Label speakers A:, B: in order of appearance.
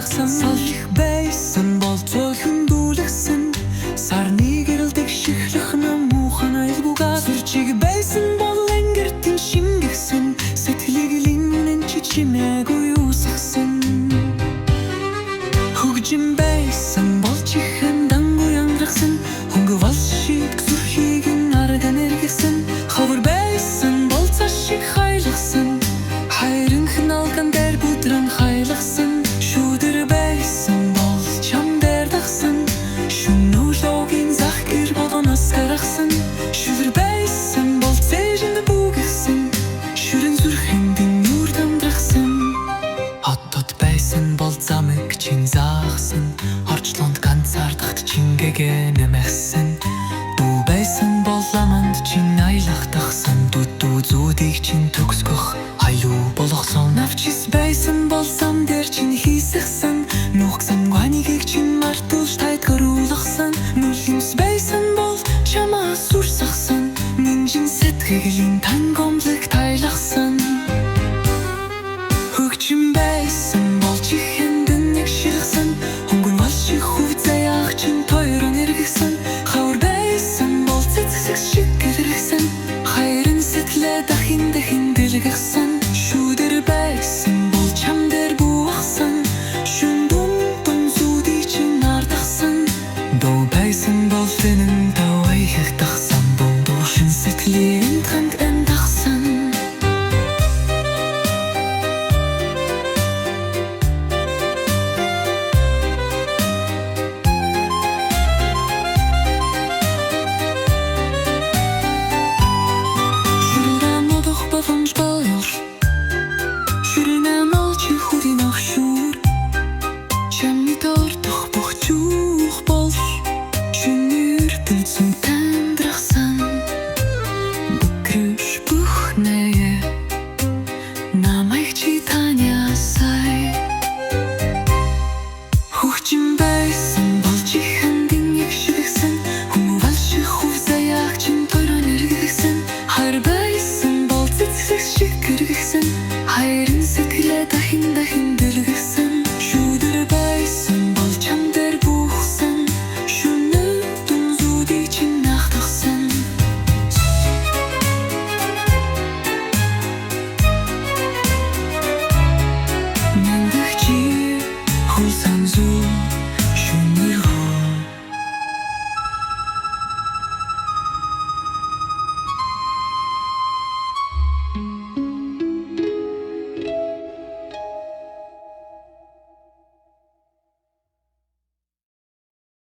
A: гаргасан. Салхи байсан бол цөлхөн дүүлгсэн. Сарны гэрэлдэг шиглэх намуухан айлгугаа. Сүрчиг байсан бол ангиртэн шингэгсэн. Сэтгэлийг линнэн чи чимээгүй үсгсэн. Хөгжим байсан бол чихэн дангуй ангаргасан. Хөнгө вал шиг зүрхийг нь арган эргэсэн. Ховор байсан бол цас шиг хайлгсан. Хайрынх налган дээр бүдрэн хайлгсан. Шүдэр байсан бол чам дээр дагсан. Шүнүлогийн зах гэр бодоноос гаргасан. Шүлэр байсан бол цээжинд бүгэлсэн. Шүрэн зүрхэнд нүур дамдрахсан. Хотод байсан бол замыг чин заахсан. Орчлонд ганцаардахт чингээгээ нэмэхсэн. Дүү байсан бол аманд чин аялахдахсан. Дүдүү зүүдийг чин төгсгөх аюу болгосон. Навчис байсан бол зам дээр чин хийсгсэн. Нүхсэн гуанигийг чин мартуулж тайдгаруулгасан. Нүлэмс байсан бол чамаас урсгасан. Нинжин сэтгэлийн тангомлог тайлгсан. Хөгжим байсан бол чихэнд нэг ширгсэн. Хөнгөн бол шиг хөв заяах чин тойрон эргэсэн. Хавар байсан бол цэцэг шиг гэргсэн. Хайрын сэтгэлээ дахин дахин дэлгэгсэн. Шүдэр байсан бол чам дээр буугсан. Шүн дун дун зүудий чин ардахсан. Дуу байсан бол тэнэн тавай хятгсан. Дундуушин сэтгэлийг